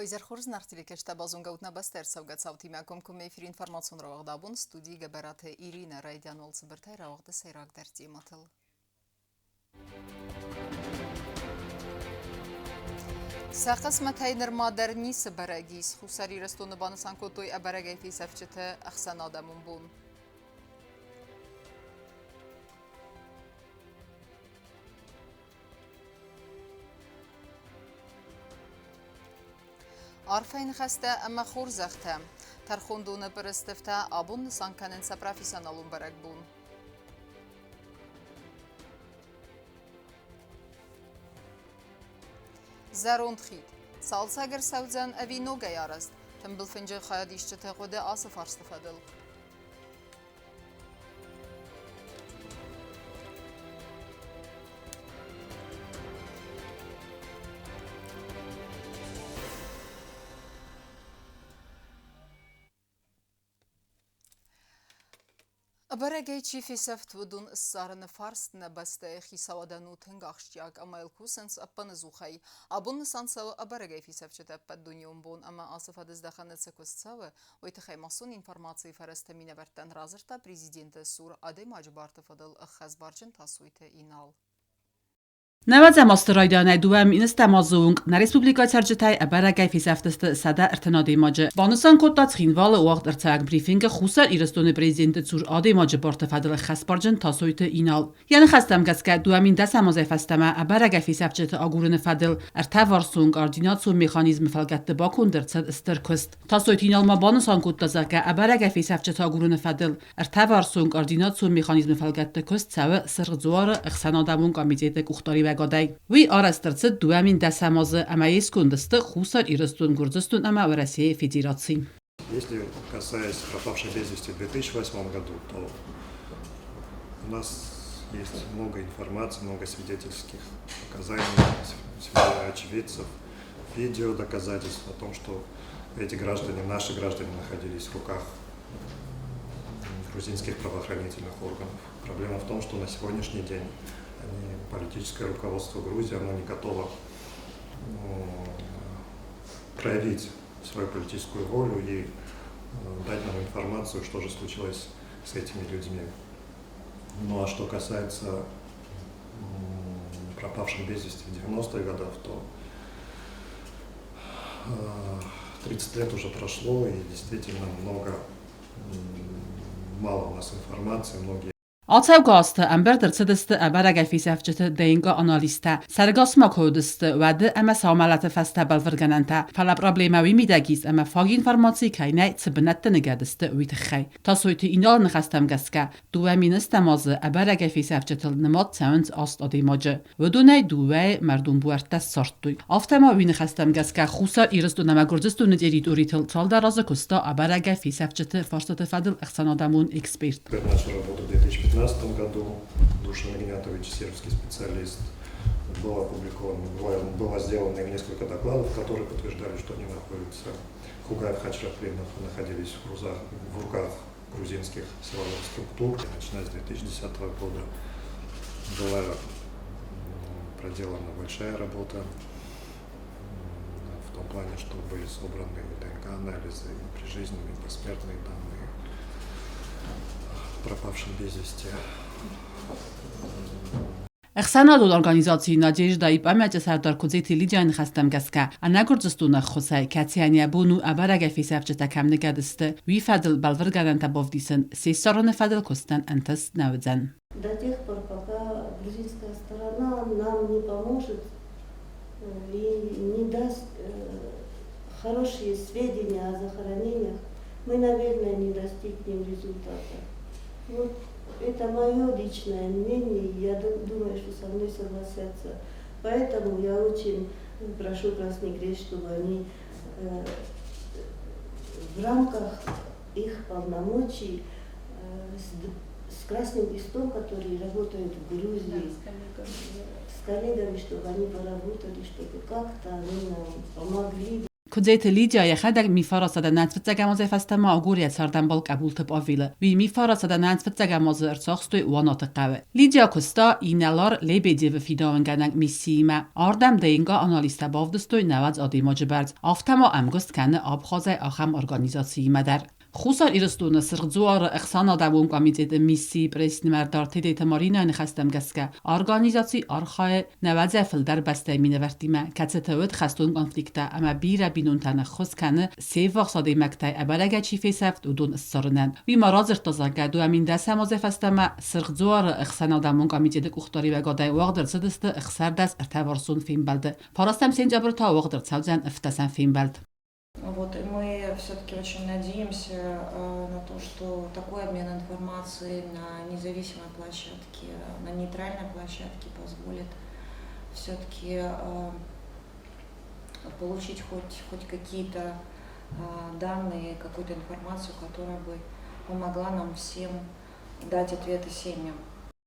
Уӕ изӕр хорз, зынаргъ телекӕсджытӕ, базонгӕ ут нӕ бӕстӕ ӕрцӕугӕ цаутимӕ комкоммӕ эфиры информацион рауагъд абон студийы Гӕбӕраты Иринӕ. Райдиан уал цыбыртӕй рауагъды сӕйрагдӕр темӕтыл. Сӕ хъысмӕтӕй нырма дӕр ницы бӕрӕг ис. Хуссар Ирыстоны банысан кодтой ӕбӕрӕгӕй фесӕфджыты ӕхсӕнадӕмон бон. Арфӕйы ныхӕстӕ ӕмӕ хорзӕхтӕ. Тӕрхондоны пъырыстыфтӕ абон нысан кӕнынц сӕ профессионалон бӕрӕгбон. Зӕронд хид. Цалцӕг ӕрцӕудзӕн ӕви ногӕй арӕзт? Тымбыл фынджы хайадисджыты хъуыды ацы фарсты фӕдыл. Ӕбӕрӕгӕй чи фесӕфт, уыдон ссарыны фарст нӕ бӕстӕйы хицауадӕн у тынг ахсджиаг ӕмӕ йыл кусынц ӕппӕнӕдзухӕй. Абон нысан цӕуы ӕбӕрӕгӕй фесӕфджыты ӕппӕтдунеон бон ӕмӕ ацы фӕдыздӕхӕны цы куыст цӕуы, уый тыххӕй массон информацийы фӕрӕзты минӕвӕрттӕн радзырдта президенты цур адӕймаджы барты фӕдыл ӕххӕстбарджын Тасойты Инал. Нӕуӕдзӕм азты райдианӕй 2 000 азы онг нӕ республикӕйы цӕрджытӕй ӕбӕрӕгӕй фесӕфтысты 130 адӕймаджы. Банысан кодта Цхинвалы уагъд ӕрцӕуӕг брифингы Хуссар Ирыстоны президенты цур адӕймаджы барты фӕдыл ӕххӕстбарджын Тасойты Инал. Йӕ ныхӕстӕм гӕсгӕ, 2010 азӕй фӕстӕмӕ ӕбӕрӕгӕй фесӕфджыты агурыны фӕдыл ӕртӕварсон координацион механизмы фӕлгӕтты баконд ӕрцыд стыр куыст. Тасойты Инал ма банысан кодта, зӕгъгӕ, ӕбӕрӕгӕй фесӕфджыты агурыны фӕдыл ӕртӕварсон координацион механизмы фӕлгӕтты куыст цӕуы Сырх Дзуары ӕхсӕнадӕмон комитеты къухдариуӕгадӕй. Уый арӕзт ӕрцыд 2010 азы ӕмӕ йе сконды сты Хуссар Ирыстон, Гуырдзыстон ӕмӕ Уӕрӕсейы Федераци. Если касаясь пропавших без вести в 2008 году, то у нас есть много информации, много свидетельских показаний очевидцев, видео доказательств о том, что эти граждане, наши граждане находились в руках грузинских правоохранительных органов. Проблема в том, что на сегодняшний день они, политическое руководство Грузии, оно не готово проявить свою политическую волю и дать нам информацию, что же случилось с этими людьми. Ну а что касается пропавших без вести в 90-х годах, то 30 лет уже прошло, и действительно много, мало у нас информации, многие Ацӕугӕ азты ӕмбырд ӕрцыдысты ӕбӕрӕгӕй фесӕфджыты ДНК-анализтӕ, сӕргасмӕ куы уыдысты, уӕды ӕмӕ саумӕлӕты фӕстӕ бӕлвырдгӕнӕнтӕ, фӕлӕ проблемӕ уый мидӕг ис, ӕмӕ фаг информаци кӕй нӕй, цы бынӕтты ныгӕд сты, уый тыххӕй. Тасойты Иналы ныхӕстӕм гӕсгӕ, 2 000 азы ӕбӕрӕгӕй фесӕфджытыл нымад цӕуынц аст адӕймаджы. Уыдонӕй дыууӕйы мӕрдон буӕрттӕ ссардтой. Афтӕ ма уый ныхӕстӕм гӕсгӕ Хуссар Ирыстон ӕмӕ Гуырдзыстоны территоритыл цалдӕр азы куыста ӕбӕрӕгӕй фесӕфджыты фарстаты фӕдыл ӕхсӕнадӕмон эксперт. Начал работу в 2015 году. Душан Игнатович, сербский специалист, было опубликовано, было сделано им несколько докладов, которые подтверждали, что они находятся, Хугаев, Хачирахли находились в руках грузинских силовых структур. Начиная с 2010 года была проделана большая работа в том плане, что были собраны ДНК-анализы и прижизненные, и посмертные данные пропавших без вести. Ӕхсӕнадон организаци Надежда и память сӕрдар Куыдзеты Лидияйы ныхӕстӕм гӕсгӕ, ӕнӕ Гуырдзыстоны ӕххуысӕй, кӕцыйӕн йӕ бон у ӕбӕрӕгӕй фесӕфджытӕ кӕм ныгӕд сты, уый фӕдыл бӕлвырдгӕнӕнтӕ бавдисын, се ссарыны фӕдыл куыстӕн ӕнтыст нӕ уыдзӕн. До тех пор, пока грузинская сторона нам не поможет и не даст хорошие сведения о захоронениях, мы, наверное, не достигнем результата. Вот это мое личное мнение, и я думаю, что со мной согласятся. Поэтому я очень прошу Красный Крест, чтобы они в рамках их полномочий с Красным Крестом, которые работают в Грузии, с коллегами, чтобы они поработали, чтобы как-то они нам помогли. Куыдзеты Лидия йӕхӕдӕг 1995 азӕй фӕстӕмӕ агуры йӕ цардӕмбал Къӕбулты Пъавелы. Уый 1995 азы ӕрцахстой Уанаты хъӕуы. Лидия куыста инӕлар Лебедевы фидауынгӕнӕг миссиимӕ. Ардӕм ДНК-анализтӕ бавдыстой 90 адӕймаджы бӕрц. Афтӕ ма ӕмгуыст кӕны Абхазӕй ахӕм организациимӕ дӕр. Хуссар Ирыстоны Сырх Дзуары ӕхсӕнадӕмон комитеты миссийы пресс-нымӕрдар Тедеты Маринӕйы ныхӕстӕм гӕсгӕ, организаци архайы нӕуӕдзӕ фылдӕр бӕстӕйы минӕвӕрттимӕ, кӕцыты уыд хӕстон конфликттӕ ӕмӕ бирӕ бинонтӕн ӕххуыс кӕны се ввахс адӕймӕгтӕй ӕбӕрӕгӕй чи фесӕфт, уыдон ссарынӕн. Уый ма радзырдта, зӕгъгӕ, 2010 азӕй фӕстӕмӕ Сырх Дзуары ӕхсӕнадӕмон комитеты къухдариуӕгадӕй уагъд ӕрцыдысты 16 ӕртӕварсон фембӕлды. Фарастӕм сентябры та уагъд ӕрцӕудзӕн ӕвддӕсӕм фембӕлд. Вот, и мы все-таки очень надеемся на то, что такой обмен информацией на независимой площадке, на нейтральной площадке позволит все-таки получить хоть какие-то данные, какую-то информацию, которая бы помогла нам всем дать ответы семьям.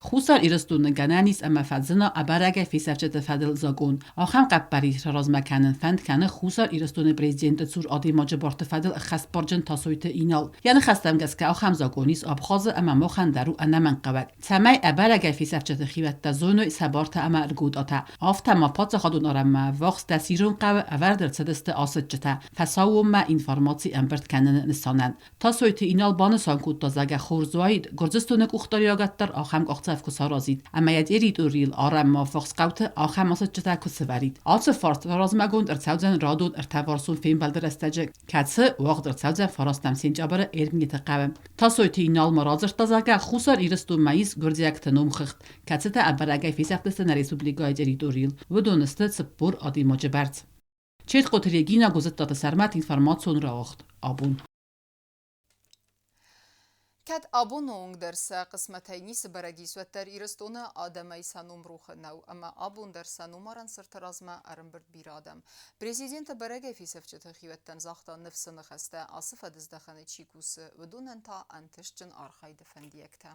Хуссар Ирыстоны гӕнӕн ис ӕмӕ фӕзына ӕбӕрӕгӕй фесӕфджыты фӕдыл закъон. Ахӕм хъӕппӕрис размӕ кӕнын фӕнд кӕны Хуссар Ирыстоны президенты цур адӕймаджы барты фӕдыл ӕххӕстбарджын Тасойты Инал. Йӕ ныхӕстӕм гӕсгӕ ахӕм закъон ис Абхазы ӕмӕ махӕн дӕр у ӕнӕмӕнгхъӕуӕг, цӕмӕй ӕбӕрӕгӕй фесӕфджыты хиуӕттӕ зоной сӕ бартӕ ӕмӕ ӕргодатӕ. Афтӕ ма паддзахадон арӕнмӕ ӕввахс дӕсирон хъӕуы ӕвӕрд ӕрцыдысты асыччытӕ фӕсаууонмӕ информаци ӕмбырд кӕныны нысанӕн. Тасойты Инал банысан кодта, зӕгъгӕ, хорз уаид, Гуырдзыстоны къухдариуӕгад дӕр ахӕм къахдзӕф куы саразид ӕмӕ йӕ территорийыл арӕнмӕ ӕввахс хъӕуты ахӕм асыччытӕ куы сӕвӕрид. Ацы фарст размӕгонд ӕрцӕудзӕн радон ӕртӕварсон фембӕлды рӕстӕджы, кӕцы уагъд ӕрцӕудзӕн фарастӕм сентябры Эргнеты хъӕуы. Тасойты Инал ма радзырдта, зӕгъгӕ, Хуссар Ирыстонмӕ ис гуырдзиӕгты номхыгъд, кӕцытӕ ӕбӕрӕгӕй фесӕфтысты нӕ республикӕйы территорийыл. Уыдон сты 40 адӕймаджы бӕрц. Четкъоты Регина Гуызыдтаты Сӕрмӕт информацион рауагъд абон. Кӕд абоны онг дӕр сӕ хъысмӕтӕй ницы бӕрӕг ис, уӕддӕр Ирыстоны адӕмӕй сӕ ном рохы нӕу ӕмӕ абон дӕр сӕ номарӕн цырты размӕ ӕрӕмбырд бирӕ адӕм. Президенты бӕрӕгӕй фесӕфджыты хиуӕттӕн загъта ныфсы ныхӕстӕ, ацы фӕдыздӕхӕны чи кусы, уыдонӕн та ӕнтыстджын архайды фӕндиӕгтӕ.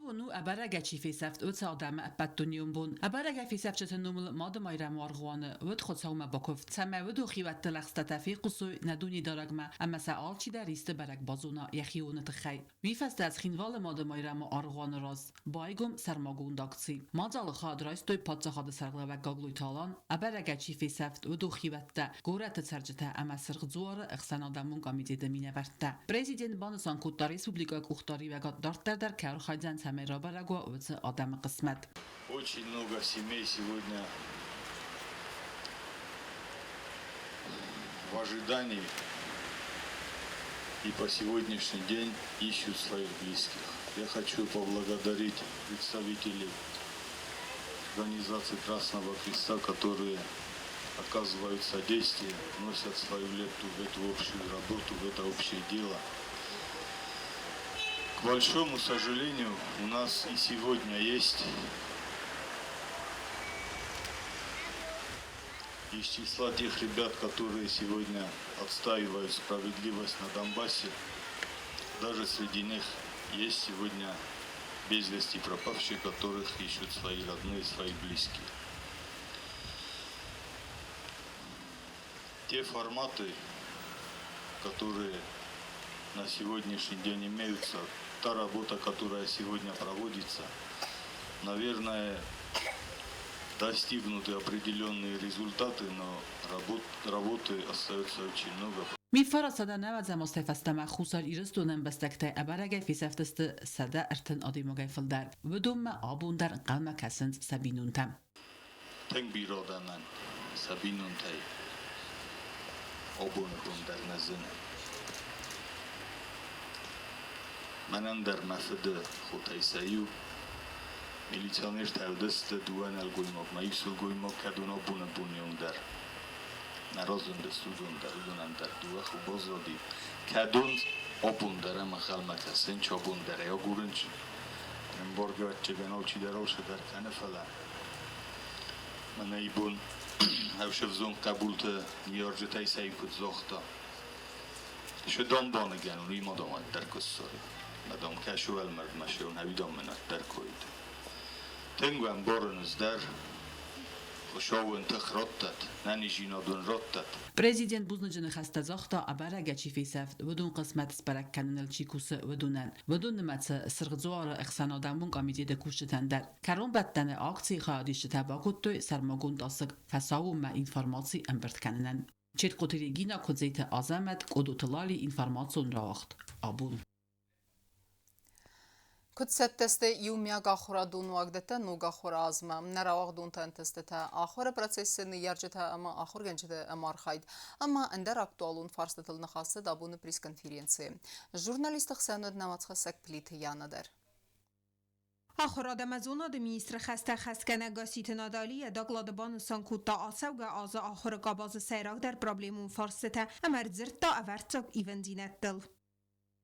Абон у ӕбӕрӕгӕй чи фесӕфт, уыцы адӕмы ӕппӕтдунеон бон. Ӕбӕрӕгӕй фесӕфджыты номыл Мады Майрӕмы аргъуаны уыд Хуыцаумӕ бакуывд, цӕмӕй уыдон хиуӕтты лӕгъстӕтӕ фехъусой нӕ Дунедарӕгмӕ ӕмӕ сӕ алчидӕр исты бӕрӕг базона йӕхионы тыххӕй. Уый фӕстӕ Цхинвалы Мады Майрӕмы аргъуаны раз байгом сӕрмагонд акци. Мадзалы хайад райстой паддзахады сӕргълӕууӕг Гаглойты Алан, ӕбӕрӕгӕй чи фесӕфт, уыдон хиуӕттӕ, горӕты цӕрджытӕ ӕмӕ Сырх Дзуары ӕхсӕнадӕмон комитеты минӕвӕрттӕ. Президент банысан кодта республикӕйы къухдариуӕгад дарддӕр дӕр кӕй архайдзӕн, цӕмӕй рабӕрӕг уа уыцы адӕмы хъысмӕт. Очень много семей сегодня в ожидании и по сегодняшний день ищут своих близких. Я хочу поблагодарить представителей организации Красного Креста, которые оказывают содействие, вносят свою лепту в эту общую работу, в это общее дело. К большому сожалению, у нас и сегодня есть из числа тех ребят, которые сегодня отстаивают справедливость на Донбассе, даже среди них есть сегодня без вести пропавшие, которых ищут свои родные, свои близкие. Те форматы, которые на сегодняшний день имеются, та работа, которая сегодня проводится, наверное, достигнуты определенные результаты, но работы остается очень много. 1990 азтӕй фӕстӕмӕ Хуссар Ирыстоны ӕмбӕстӕгтӕй ӕбӕрӕгӕй фесӕфтысты 130 адӕймагӕй фылдӕр. Уыдонмӕ абон дӕр ӕнхъӕлмӕ кӕсынц сӕ бинонтӕ. Тынг бирӕ адӕмӕн сӕ бинонтӕй абоны бон дӕр нӕ зыны. Мӕнӕн дӕр мӕ фыды хотӕй сӕ иу милиционертӕ уыдысты дыууӕ нӕлгоймагмӕ, иу сылгоймаг, кӕд уын абоны боны онг дӕр нӕ разындысты, уыдон дӕр, уыдонӕн дӕр дыууӕ хо баззади. Кӕдон абон дӕр ӕнхъӕлмӕ кӕсынц, абон дӕр ӕй агурынц. Ӕмбаргӕ алчидӕр алцыдӕр кӕны, фӕлӕ мӕнӕ ибон ӕвзонг хъӕбулты ныййарджытӕй сӕ иу куыд загъта, Ше домбаныгӕн уый мадам ӕддӕр куы Мадам кӕсы уӕлмӕрдмӕ ше ӕви дам мын ӕддӕр койд. Тынг ӕмбарын ӕз дӕр. Хуыцау уын тых раттӕд, ӕнӕниздзинад уын раттӕд. Президент бузныджы ныхӕстӕ загъта, ӕбӕрӕгӕй чи фесӕфт, уыдон хъысмӕт сбӕрӕг кӕныныл чи кусы, уыдонӕн. Уыдон нымӕцы Сырх Дзуары ӕхсӕнадӕмон комитеты кусджытӕн дӕр. Кӕронбӕттӕны акцийы хайадисджытӕ бакодтой сӕрмагонд асыкк фӕсаууонмӕ информаци ӕмбырд кӕнынӕн. Четкъоты Регина, Куыдзеты Азӕмӕт, Къодоты Лали информацион рауагъд. Абон. Куыд цӕттӕ сты иумиаг ахуырадон уагдӕттӕ ног ахуыры азмӕ, нӕ рауагъдонты ӕнтыстытӕ, ахуыры процессы ныййарджытӕ ӕмӕ ахуыргӕнджыты ӕмархайд ӕмӕ ӕндӕр актуалон фарстытыл ныхас цыд абоны пресс-конференцийы. Журналистты хсӕн уыд нӕ уацхӕссӕг Плиты Яна дӕр. Ахуырад ӕмӕ зонады министры хӕстӕ хӕсгӕнӕг Гасситы Наталья доклады банысан кодта ацӕугӕ азы ахуыры къабазы сӕйрагдӕр проблемон фарстытӕ ӕмӕ ӕрдзырдта ӕвӕрццаг ивындзинӕдтыл.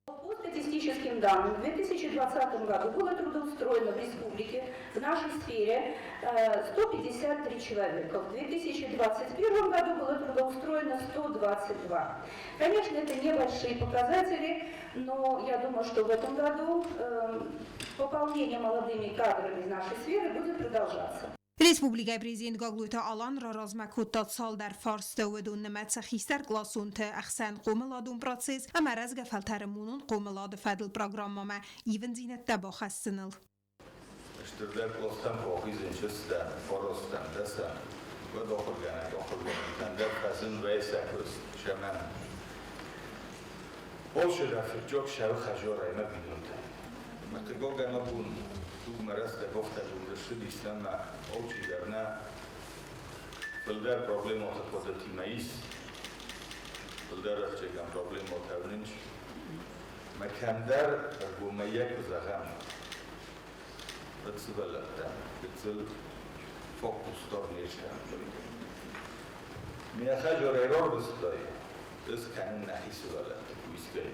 По статистическим данным, в 2020 году было трудоустроено в республике в нашей сфере 153 человека. В 2021 году было трудоустроено 122. Конечно, это небольшие показатели, но я думаю, что в этом году пополнение молодыми кадрами из нашей сферы будет продолжаться. Республикӕйы президент Гаглойты Алан раразмӕ кодта цалдӕр фарсты, уыдон нымӕцы хистӕркъласонты ӕхсӕн хъомыладон процесс ӕмӕ рӕзгӕ фӕлтӕры монон хъомылады фӕдыл программӕмӕ ивындзинӕдтӕ бахӕссыныл. Стырдӕр кълӕстӕм куы ахизын чызтӕн, фарастӕм, дӕсӕм, уӕд ахуыргӕнӕг ахуыргӕнджытӕн дӕр фӕзын вӕййы сӕ куыст, сӕмӕн. Алчидӕр фыццаг сӕры хӕдзарӕй мӕ бинонтӕн. Мӕ хъыгагӕн абон дугмӕ рӕстӕг афтӕ зонгӕ ссыдис ӕмӕ алчидӕр нӕ фылдӕр проблемӕты хъуыдытимӕ ис, фылдӕр ӕхсызгон проблемӕтӕ уынынч. Мӕ кӕмдӕр ӕргомӕй йӕ куы зӕгъӕм, уӕд сывӕллӕттӕ гыццыл фокус дӕр не стӕм. Ме хӕдзарӕй рарвыстай, ӕз кӕнын нӕхи сывӕллӕтты куисгӕй.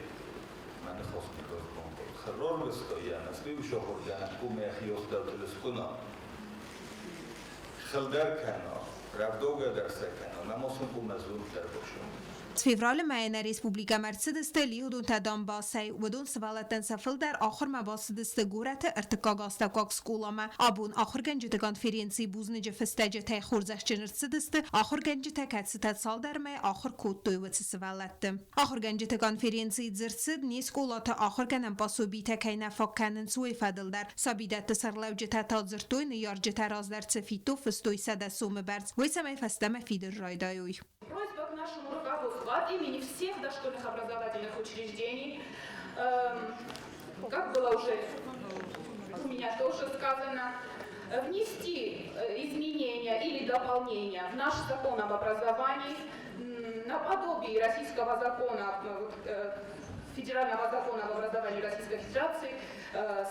Мӕ ныхас микрофон рарвыстай йӕ, мӕскуыйы сахуыргӕнӕг ку мӕхи астӕутыл скъуына. Хылдӕр кӕна, рӕвдаугӕ дӕр сӕ кӕна, мӕ ма сын хъуамӕ зонд дӕр бакӕнон. Февралы мӕйы нӕ республикӕмӕ ӕрцыдысты лигъдонтӕ Донбассӕй. Уыдон сывӕллӕттӕн сӕ фылдӕр ахуырмӕ бацыдысты горӕты ӕртыккаг астӕуккаг скъоламӕ. Абон ахуыргӕнджыты конференцийы бузныджы фыстӕджытӕй хорзӕхджын ӕрцыдысты ахуыргӕнджытӕ, кӕцытӕ цалдӕр мӕй ахуыр кодтой уыцы сывӕллӕтты. Ахуыргӕнджыты конференцийы дзырд цыд, не скъолаты ахуыргӕнӕн пособитӕ кӕй нӕ фаг кӕнынц, уый фӕдыл дӕр. Сабидӕтты сӕргълӕуджытӕ та дзырдтой, ныййарджытӕ раздӕр цы фидтой, фыстой 100 сомы бӕрц, уый цӕмӕй фӕстӕмӕ фидын райдайой. Просьба к нашему руководству от имени всех дошкольных образовательных учреждений, как было уже у меня тоже сказано, внести изменения или дополнения в наш закон об образовании наподобие российского закона, федерального закона об образовании Российской Федерации,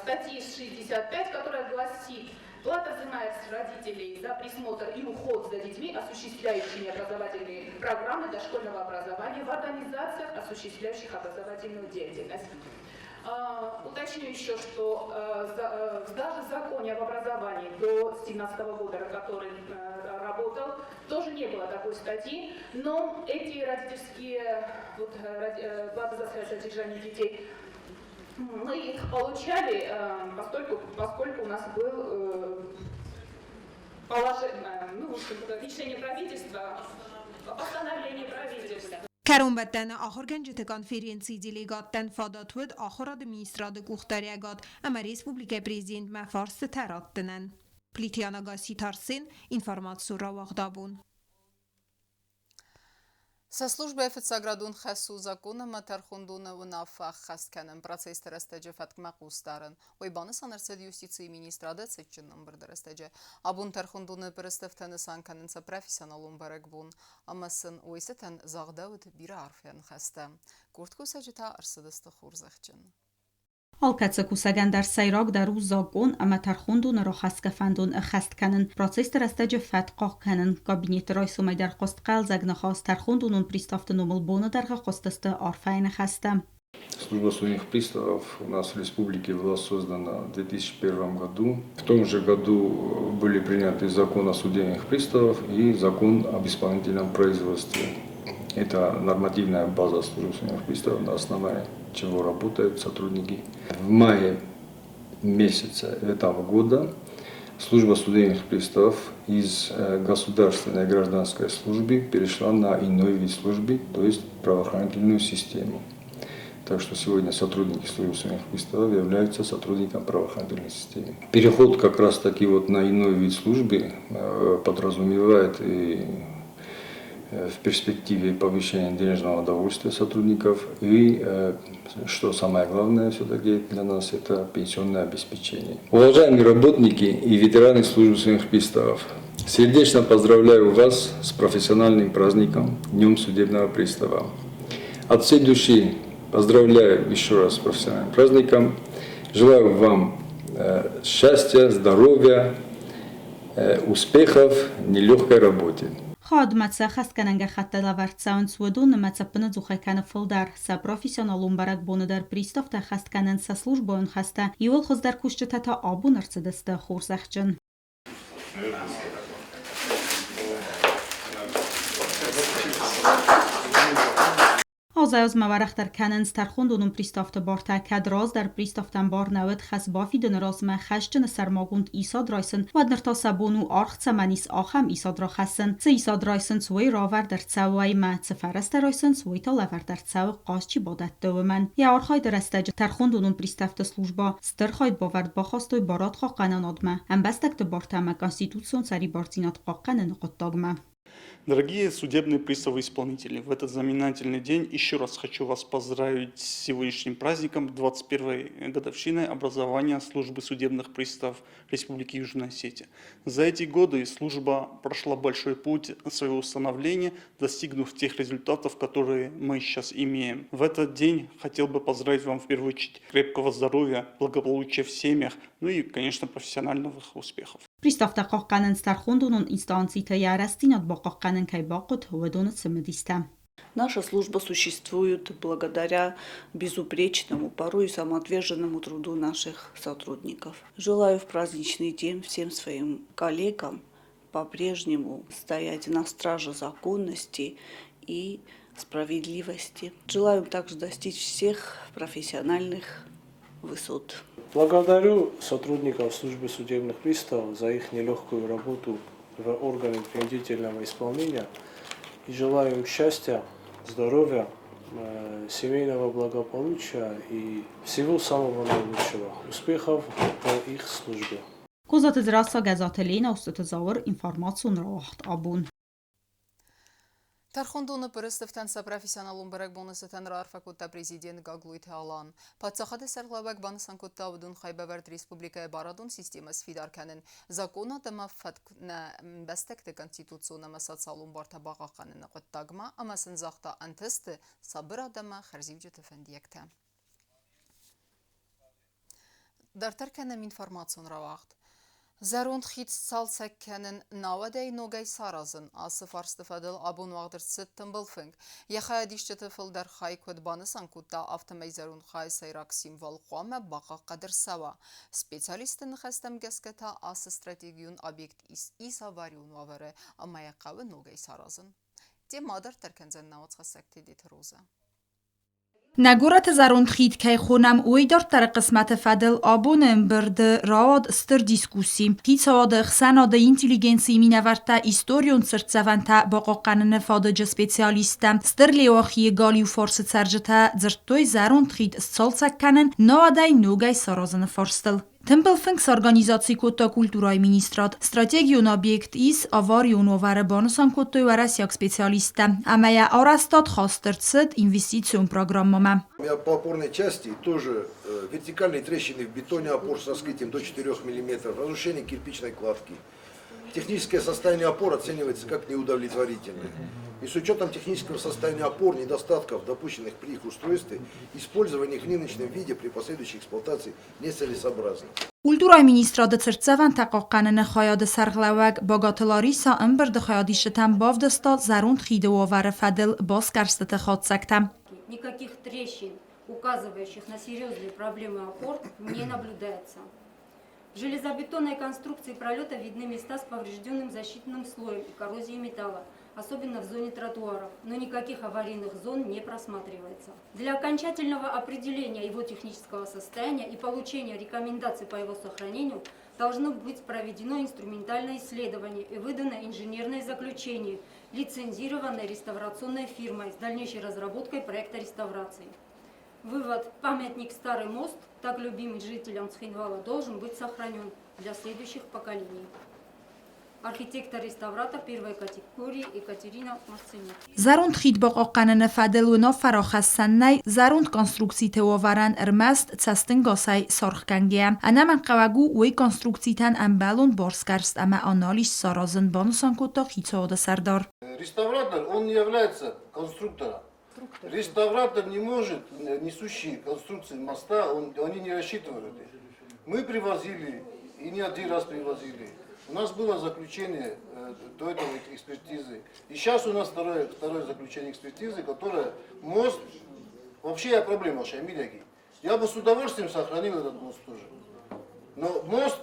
статьи 65, которая гласит: плата взимается с родителей за присмотр и уход за детьми, осуществляющими образовательные программы дошкольного образования в организациях, осуществляющих образовательную деятельность. Уточню еще, что даже в законе об образовании до 2017 года, который работал, тоже не было такой статьи, но эти родительские вот, платы за содержание детей, мы их получали, поскольку у нас был ну, решение правительства, постановление правительства. Кӕронбӕттӕны ахуыргӕнджыты конференцийы делегаттӕн фадат уыд ахуырады министрады къухдариуӕгад ӕмӕ республикӕйы президентмӕ фарстытӕ раттынӕн. Плиты Яна, Гасситы Арсен, информацион рауагъд Абон. Сӕ службӕйы фыццаградон хӕс у закон ӕмӕ тӕрхондоны уынаффӕ ӕххӕст кӕнын, процессты рӕстӕджы фӕткмӕ хъус дарын. Уый банысан ӕрцыд юстицийы министрады цытджын ӕмбырды рӕстӕджы. Абон тӕрхондоны пъырыстыфтӕ нысан кӕнынц сӕ профессионалон бӕрӕгбон ӕмӕ сын уый цытӕн загъдӕуыд бирӕ арфӕйы ныхӕстӕ. Къорд кусӕджы та ӕрцыдысты хорзӕхджын. Алкӕцы кусӕгӕн дӕр сӕйрагдӕр у закъон ӕмӕ тӕрхондоны рахӕсгӕ фӕндон ӕххӕст кӕнын, процессты рӕстӕджы фӕтк хъахъхъӕнын. Кабинеты райсомӕй дӕр хъуыст хъӕлдзӕг ныхас, тӕрхондонон приставты номыл боны дӕргъы хъуыстысты арфӕйы ныхӕстӕ. Служба судебных приставов у нас в республике была создана в 2001 году. В том же году были приняты закон о судебных приставах и закон об исполнительном производстве. Это нормативная база службы судебных приставов, на основании чего работают сотрудники. В мае месяце этого года Служба судебных приставов из государственной гражданской службы перешла на иной вид службы, то есть правоохранительную систему. Так что сегодня сотрудники службы судебных приставов являются сотрудником правоохранительной системы. Переход как раз таки вот на иной вид службы подразумевает и в перспективе повышения денежного довольствия сотрудников и, что самое главное все-таки для нас, это пенсионное обеспечение. Уважаемые работники и ветераны службы судебных приставов, сердечно поздравляю вас с профессиональным праздником Днем судебного пристава. От всей души поздравляю еще раз с профессиональным праздником. Желаю вам счастья, здоровья, успехов в нелегкой работе. Хайадмӕ цы ӕххӕстгӕнӕн гӕххӕттӕ лӕвӕрд цӕуынц, уыдон нымӕц ӕппынӕдзухӕй кӕны фылдӕр. Сӕ профессионалон бӕрӕгбоны дӕр приставтӕ ӕххӕст кӕнынц сӕ службӕйон хӕстӕ, иууыл хуыздӕр кусджытӕ та абон ӕрцыдысты хорзӕхджын. Азӕй-азмӕ уӕрӕхдӕр кӕнынц тӕрхондонон приставты бартӕ, кӕд раздӕр приставтӕн бар нӕ уыд хӕс бафидыны размӕ хӕсджыны сӕрмагонд исад райсын, уӕд ныр та сӕ бон у аргъ цӕмӕн ис, ахӕм исад рахӕссын. Цы исад райсынц, уый равӕрд ӕрцӕуы уӕймӕ, цы фӕрӕзтӕ райсынц, уый та лӕвӕрд ӕрцӕуы, хъаз чи бадӕтты, уымӕн. Йӕ архайды рӕстӕджы тӕрхондонон приставты службӕ стыр хайбавӕрд бахастой барадхъахъхъӕнынадмӕ, ӕмбӕстӕгты бартӕ ӕмӕ конституцион сӕрибардзинад хъахъхъӕныны хъуыддагмӕ. Дорогие судебные приставы-исполнители, в этот знаменательный день еще раз хочу вас поздравить с сегодняшним праздником, 21-й годовщиной образования службы судебных приставов Республики Южная Осетия. За эти годы служба прошла большой путь своего установления, достигнув тех результатов, которые мы сейчас имеем. В этот день хотел бы поздравить вам в первую очередь крепкого здоровья, благополучия в семьях, ну и, конечно, профессиональных успехов. Приставтӕ хъахъхъӕнынц тӕрхондонон инстанциты йӕ рӕстдзинад бахъахъхъӕнын кӕй бахъуыд, уыдоны цымыдистӕ. Наша служба существует благодаря безупречному, порой самоотверженному труду наших сотрудников. Желаю в праздничный день всем своим коллегам по-прежнему стоять на страже законности и справедливости. Желаю также достичь всех профессиональных высот. Благодарю сотрудников службы судебных приставов за их нелегкую работу в органе принудительного исполнения и желаю им счастья, здоровья, семейного благополучия и всего самого наилучшего. Успехов в их службе. Козаты Дзерассӕ, Гӕззаты Ленӕ, Остъаты Зауыр, информацион рауагъд Абон. Тӕрхондоны пъырыстыфтӕн сӕ профессионалон бӕрӕгбоны цытӕн раарфӕ кодта президент Гаглойты Алан. Паддзахады сӕргълӕууӕг банысан кодта уыдон хайбавӕрд республикӕйы барадон системӕ сфидар кӕнын, законад ӕмӕ фӕтк нӕ ӕмбӕстӕгты конституцион ӕмӕ социалон бартӕ бахъахъхъӕныны хъуыддагмӕ ӕмӕ сын загъта ӕнтысты, сабырад ӕмӕ хӕрзиуджыты фӕндиӕгтӕ. Дарддӕр кӕнӕм информацион рауагъд. Зӕронд хид сцалцӕг кӕнын, науӕд ӕй ногӕй саразын. Ацы фарсты фӕдыл абон уагъд ӕрцыд тымбыл фынг. Йӕ хайадисджыты фылдӕр хай куыд банысан кодта, афтӕмӕй зӕронд хайы сӕйраг символ хъуамӕ бахъахъхъӕд ӕрцӕуа. Специалистты ныхӕстӕм гӕсгӕ та ацы стратегион объект ис аварион уавӕры ӕмӕ йӕ хъӕуы ногӕй саразын. Темӕ адарддӕр кӕндзӕн науӕдзхӕссӕг Тедеты Розӕ. Нӕ горӕты зӕронд хид кӕй хонӕм, уый дарддӕры хъысмӕты фӕдыл абоны ӕмбырды рауад стыр дискусси. Хицауады, ӕхсӕнады, интеллигенцийы минӕвӕрттӕ, историон цыртдзӕвӕнтӕ бахъахъхъӕныны фадыджы специалисттӕ, Стыр Леуахийы галиу фарсы цӕрджытӕ дзырдтой зӕронд хид сцалцӕг кӕнын, науӕдӕй ногӕй саразыны фарстыл. Тымбыл фынг сорганизаци кодта культурӕйы министрад. Стратегион объект ис аварион уавӕры, банысан кодтой уӕрӕсейаг специалисттӕ, ӕмӕ йӕ арӕзтад хаст ӕрцыд инвестицион программӕмӕ. По опорной части тоже вертикальные трещины в бетоне опор с раскрытием до 4 мм, разрушение кирпичной кладки. Техническое состояние опор оценивается как неудовлетворительное. И с учетом технического состояния опор, недостатков, допущенных при их устройстве, использование их в нынешнем виде при последующей эксплуатации нецелесообразно. Культурӕйы министрады цыртдзӕвӕнтӕ хъахъхъӕныны хайады сӕргълӕууӕг Багаты Лариса ӕмбырды хайадисджытӕм бавдыста зӕронд хиды уавӕры фӕдыл басгӕрстыты хатдзӕгтӕ. Никаких трещин, указывающих на серьезные проблемы опор, не наблюдается. В железобетонной конструкции пролета видны места с поврежденным защитным слоем и коррозией металла, особенно в зоне тротуаров, но никаких аварийных зон не просматривается. Для окончательного определения его технического состояния и получения рекомендаций по его сохранению Должно быть проведено инструментальное исследование и выдано инженерное заключение лицензированной реставрационной фирмой с дальнейшей разработкой проекта реставрации. Вывод. Памятник «Старый мост», так любимый жителям Цхинвала, должен быть сохранен для следующих поколений. Архитектор-реставратор первой категории Екатерина Марценюк. Зӕронд хид бахъахъхъӕныны фӕдыл уынаффӕ рахӕссӕн нӕй зӕронд конструкциты уавӕрӕн ӕрмӕст цӕстӕнгасӕй саргъгӕнгӕйӕ. Ӕнӕмӕнгхъӕуӕг у уый конструкцитӕн ӕмбӕлон барсгӕрст ӕмӕ анализ саразын, банысан кодта хицауады сӕрдар. Реставратор, он не является конструктором. Реставратор не может несущие конструкции моста, они не рассчитывают их. Мы привозили, и не один раз привозили. У нас было заключение до этого экспертизы. И сейчас у нас второе заключение экспертизы, которое мост... Вообще я проблема, Шамиляки. Я бы с удовольствием сохранил этот мост тоже. Но мост,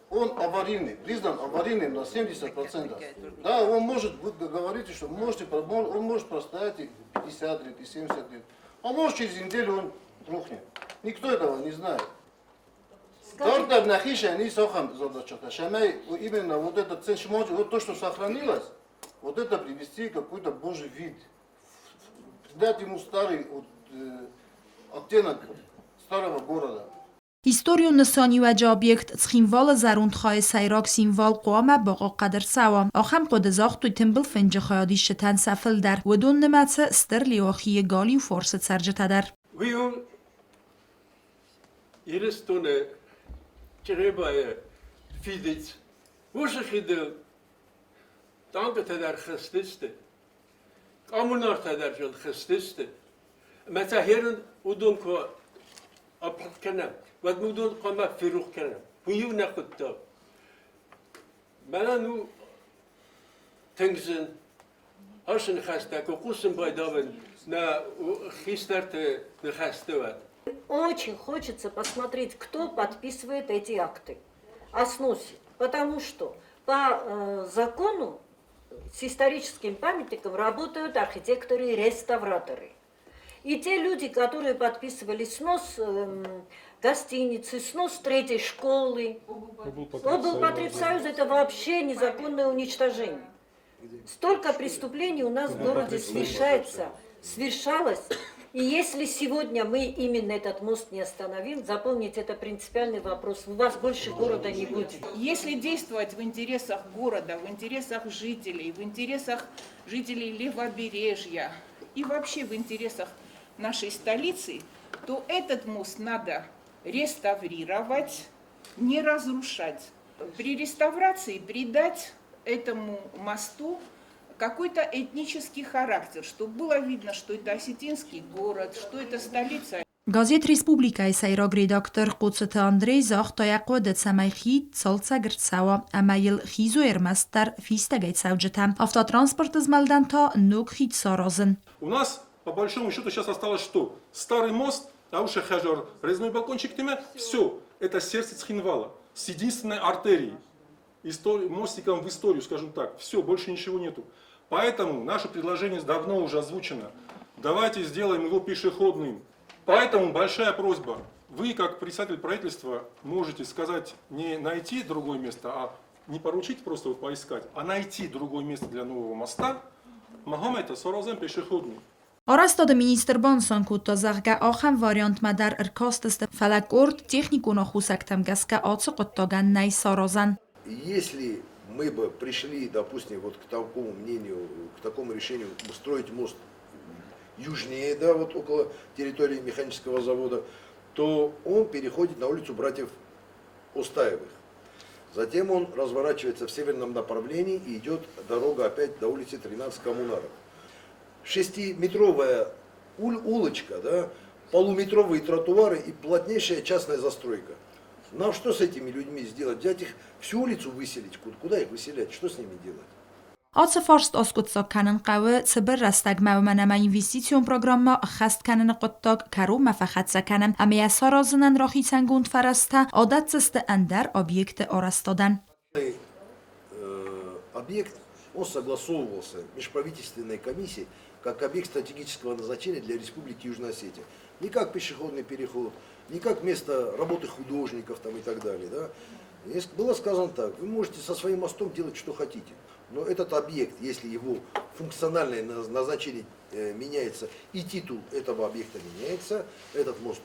он аварийный, признан аварийным на 70%. Да, он может, вы говорите, что можете, он может простоять и 50 лет, и 70 лет. А может через неделю он рухнет. Никто этого не знает. Именно вот этот вот то, что сохранилось, вот это привести какой-то божий вид. Придать ему старый вот, оттенок старого города. Историон нысаниуӕджы объект Цхинвалы зӕронд хайы сӕйраг символ хъуамӕ бахъахъхъӕд ӕрцӕуа. Ахӕм хъуыды загътой тымбыл фынджы хайадисджытӕн сӕ фылдӕр. Уыдон нымӕцы Стыр Леуахийы галиу фарсы цӕрджытӕ дӕр. Уый у Ирыстоны Чъребайы фидыц. Уыцы хидыл танкӕтӕ дӕр хызтысты, коммунартӕ дӕр хызтысты. Ӕмӕ сӕ хӕрын уыдон куы апырх кӕнӕм, уӕд уыдон хъуамӕ ферох кӕнӕм. Уый-иу нӕ хъуыддаг. Мӕнӕн у тынг зын ацы ныхӕстӕ куы хъусын байдавын нӕ хистӕрты ныхӕсты уӕд. Очень хочется посмотреть, кто подписывает эти акты о сносе. Потому что по закону с историческим памятником работают архитекторы и реставраторы. И те люди, которые подписывали снос гостиницы, снос третьей школы, облпотребсоюз, это вообще незаконное уничтожение. Столько преступлений у нас в городе совершается, свершалось. И если сегодня мы именно этот мост не остановим, запомните, это принципиальный вопрос, у вас больше города не будет. Если действовать в интересах города, в интересах жителей, в интересах жителей Левобережья и вообще в интересах нашей столицы, то этот мост надо реставрировать, не разрушать. При реставрации придать этому мосту какой-то этнический характер, чтобы было видно, что это осетинский город, что это столица. Газет Республикӕйы сӕйраг редактор Хъоцыты Андрей загъта йӕ хъуыды, цӕмӕй хид цалцӕг ӕрцӕуа ӕмӕ йыл хизой ӕрмӕстдӕр фистӕгӕй цӕуджытӕ. Автотранспорты змӕлдӕн та ног хид саразын. У нас, по большому счету, сейчас осталось что? Старый мост, а уж хажар, резной балкончик тимә, все, это сердце Цхинвала с единственной артерией, мостиком в историю, скажем так. Все, больше ничего нету. Поэтому наше предложение давно уже озвучено. Давайте сделаем его пешеходным. Поэтому большая просьба. Вы, как председатель правительства, можете сказать не найти другое место, а не поручить просто вот поискать, а найти другое место для нового моста. Мах ӕй саразӕм пешеходный. Арӕзтады министр банысан кодта, зӕгъгӕ, ахӕм вариантмӕ дӕр ӕркастысты, фӕлӕ къорд техникон аххосӕгтӕм гӕсгӕ ацы хъуыддагӕн нӕй саразӕн. Если мы бы пришли, допустим, вот к такому мнению, к такому решению строить мост южнее, да, вот около территории механического завода, то он переходит на улицу братьев Остаевых. Затем он разворачивается в северном направлении и идет дорога опять до улицы 13 Коммунаров. Шестиметровая улочка, да, полуметровые тротуары и плотнейшая частная застройка. Нам что с этими людьми сделать? Взять их всю улицу выселить? Куда их выселять? Что с ними делать? Ацы фарст аскъуыддзаг кӕнын хъӕуы цыбыр рӕстӕгмӕ, уымӕн ӕмӕ инвестицион программӕ ӕххӕст кӕныны хъуыддаг кӕронмӕ фӕхӕццӕ кӕнӕм ӕмӕ йӕ саразынӕн рахицӕнгонд фӕрӕзтӕ адӕтдзысты ӕндӕр объекты арӕзтадӕн. Объект, он согласовывался межправительственной комиссией как объект стратегического назначения для Республики Южная Осетия. Не как пешеходный переход, не как место работы художников там и так далее. Да? Было сказано так: вы можете со своим мостом делать, что хотите, но этот объект, если его функциональное назначение меняется и титул этого объекта меняется, этот мост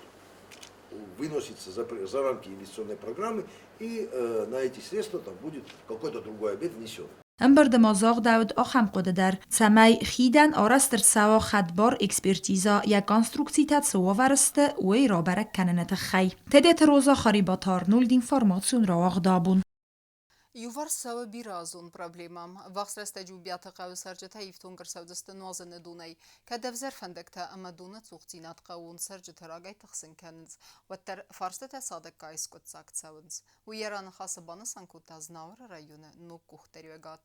выносится за рамки инвестиционной программы, и на эти средства там будет какой-то другой объект внесен. Ӕмбырды ма загъдӕуыд ахӕм хъуыды дӕр, цӕмӕй хидӕн арӕзт ӕрцӕуа хӕдбар экспертизӕ, йӕ конструкцитӕ цы уавӕры сты, уый рабӕрӕг кӕныны тыххӕй. Тедеты Роза Харибаты Арнольд информацион рауагъд абон. Иуварс цӕуы бирӕазон проблемӕ. Ӕввахс рӕстӕджы Убиаты хъӕуы цӕрджытӕ ифтонг ӕрцӕудзысты нуазыны донӕй. Кӕд ӕвзӕр фӕндӕгтӕ ӕмӕ доны цухдзинад хъӕууон цӕрджыты рагӕй тыхсын кӕнынц, уӕддӕр фарстытӕ цадӕггай скъуыддзаг цӕуынц. Уый йӕ раныхасы банысан кодта Знауыры районы ног къухдариуӕгад.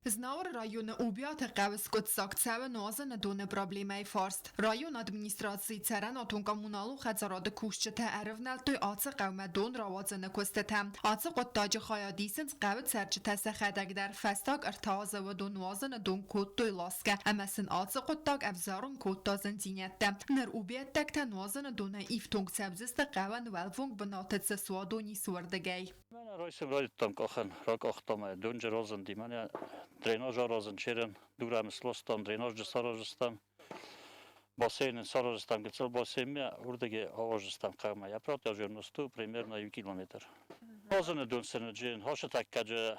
Знауыры районы Убиаты хъӕуы скъуыддзаг цӕуы нуазыны доны проблемӕйы фарст. Районы администрацийы цӕрӕнуатон-коммуналон хӕдзарады кусджытӕ ӕрывнӕлдтой ацы хъӕумӕ дон рауадзыны куыстытӕм. Ацы хъуыддаджы хайад исынц хъӕуы цӕрджытӕ сӕхӕдӕг дӕр. Фӕстаг 3 азы уыдон нуазыны дон кодтой ласгӕ ӕмӕ сын ацы хъуыддаг ӕвзарын кодта зындзинӕдтӕ. Ныр убиӕттӕгтӕ нуазыны донӕй ифтонг цӕудзысты хъӕуӕн уӕлвонг бынаты цы суадон ис, уырдыгӕй. Мӕнӕ райсом райдыдтам къахын, ракъахтам ӕй, донджы разынди, мӕнӕ дренаж аразын черен, дурӕм сластам, дренажджы сараздзыстӕм, бассейнын сараздзыстӕм гыццыл бассейнмӕ, уырдыгӕй ауаздзыстӕм хъӕумӕ. Йӕ протяженность примерно 1 километр. Разыны дон сыныджы, хасытӕггӕджы,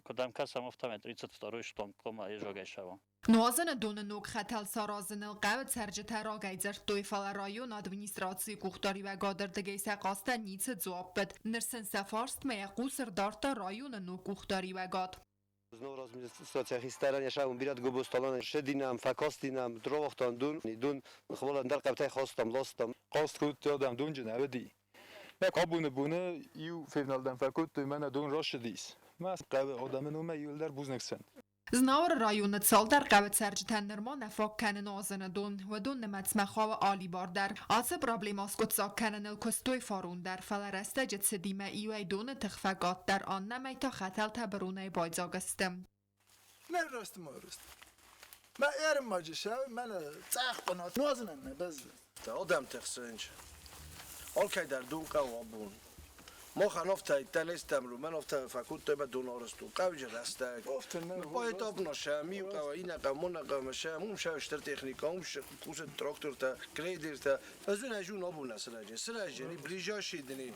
куыд ӕм кӕсӕм, афтӕмӕй 32-й шланг хъуамӕ езагӕй сӕуа. Нуазыны доны ног хӕтӕл саразыныл хъӕуы цӕрджытӕ рагӕй дзырдтой, фӕлӕ районы администрацийы къухдариуӕгады рдыгӕй сӕ хъастӕн ницы дзуапп уыд. Ныр сын сӕ фарстмӕ йӕ хъус ӕрдардта районы ног къухдариуӕгад. Знауыр администрацийы хистӕрӕн йӕ сӕ бирӕ гобосталан шединам, фӕкастинам, дровахтан дун, дун хвалан дӕр хъӕутӕй хастам, ластам. Хъаст кодтой адӕм донджын ӕвӕди. Мӕ абоны боны иу февналдӕн фӕкодтой, мӕнӕ дон ращыдис. Мӕ хъӕуы адӕмы номӕй иуылдӕр бузныг сын. Знауыры районы цалдӕр хъӕуы цӕрджытӕн нырма нӕ фаг кӕны нуазыны дон. Уыдон нымӕцмӕ хауы алибар дӕр. Ацы проблемӕ аскъуыддзаг кӕныныл куыстой фарон дӕр, фӕлӕ рӕстӕджы цыдимӕ иуӕй доны тых фӕкъаддӕр, аннӕмӕй та хӕтӕлтӕ быронӕй байдзаг сты. Нӕ рӕзты ма рӕзты. Мӕ ӕрмӕджы сӕ мӕнӕ цъӕх бынат нуазынӕн нӕ бӕззы. Адӕм тыхсынц. Алкӕй дӕр дон хъӕуы абон. Махӕн афтӕ тӕлестӕм мӕн афтӕ фӕкодтой мӕ дон арӕзт у хъӕуджы рӕстӕг. Поэтапно сӕм иу хъӕуы, иннӕ хъӕуы, моннӕ хъӕумӕ сӕм, уым сӕ стыр техникӕ, уым кусы трактортӕ, грейдертӕ. Ӕз уын ӕз уын абон нӕ сырӕзын. Сырӕзын, ближайшие дни.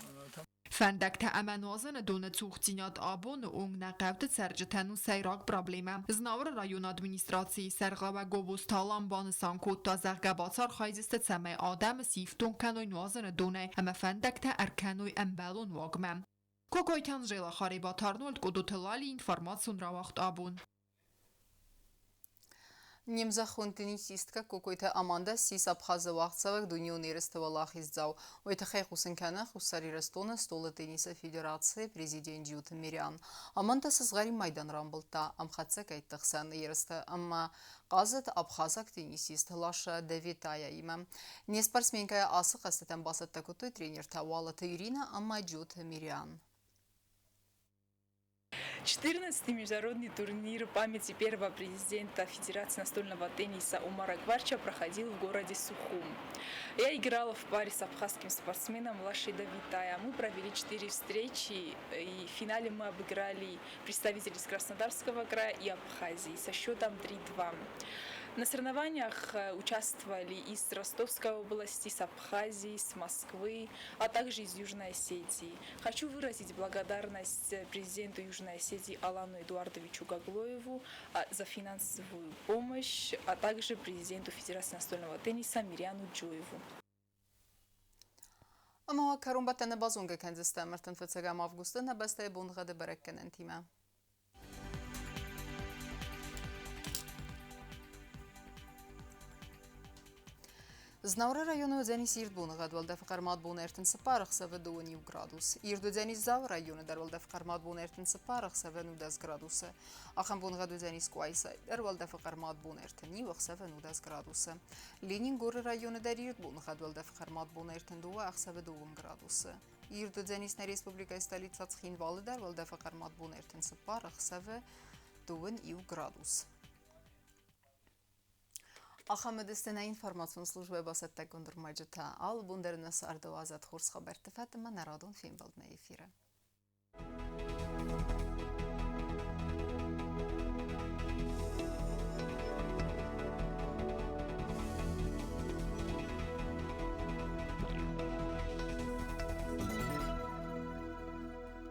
Фӕндӕгтӕ ӕмӕ нуазыны доны цухдзинад абоны онг нӕ хъӕуты цӕрджытӕн у сӕйраг проблемӕ. Знауыры районы администрацийы сӕргълӕууӕг Гобозты Алан банысан кодта, зӕгъгӕ, бацархайдзысты, цӕмӕй адӕмы сифтонг кӕной нуазыны донӕй ӕмӕ фӕндӕгтӕ ӕркӕной ӕмбӕлон уагмӕ. Кокойты Анжела, Харебаты Арнольд, Къодоты Лали, информацион рауагъд абон. Не мзӕххон теннисисткӕ Кокойты Аманда ссис Абхазы уагъдцӕуӕг дунеон ерысты уӕлахиздзау. Уый тыххӕй хъусын кӕны Хуссар Ирыстоны стъолы теннисы федерацийы президент Джиоты Мириан. Аманда сызгъӕрин майдан рамбылдта ӕмхӕццӕ къӕйтты хсӕн ерысты ӕмӕ хъазыд абхазаг теннисист Лаша Давитаяимӕ. Не спортсменкӕйы ацы хъӕзтытӕм бацӕттӕ кодтой тренертӕ Уалыты Ирина ӕмӕ Джиоты Мириан. 14-й международный турнир памяти первого президента Федерации настольного тенниса Умара Кварча проходил в городе Сухум. Я играла в паре с абхазским спортсменом Лашей Давитая. Мы провели 4 встречи, и в финале мы обыграли представителей из Краснодарского края и Абхазии со счетом 3-2. На соревнованиях участвовали из Ростовской области, с Абхазии, с Москвы, а также из Южной Осетии. Хочу выразить благодарность президенту Южной Осетии Алану Эдуардовичу Гаглоеву за финансовую помощь, а также президенту Федерации настольного тенниса Мириану Джоеву. Ӕмӕ кӕронбӕттӕны базонгӕ кӕндзыстӕм 35 августы нӕ бӕстӕйы боныгъӕды бӕрӕггӕнӕнтимӕ. Знауыры районы уыдзӕнис ирд боныгъӕд, уӕлдӕфы хъӕрмад бон 34, ӕхсӕвы 21 градус. Ирд уыдзӕнис Дзауы районы дӕр, уӕлдӕфы хъӕрмад бон 34, ӕхсӕвы 19 градусы. Ахӕм боныгъӕд уыдзӕнис Къуайсайы дӕр, уӕлдӕфы хъӕрмад бон 31, ӕхсӕвы 19 градусы. Ленингоры районы дӕр ирд боныгъӕд, уӕлдӕфы хъӕрмад бон 32, ӕхсӕвы 2 градусы. Ирд уыдзӕнис нӕ республикӕйы столицӕ Цхинвалы дӕр, уӕлдӕфы хъӕрмад бон 34, ӕхсӕвы 21 градус. Ахӕм уыдысты нӕ информацион службӕйы бацӕттӕгонд ӕрмӕджытӕ. Алы бон дӕр нӕ царды уадзӕд хорз хабӕртты фӕд ӕмӕ нӕ радон фембӕлд нӕ эфиры.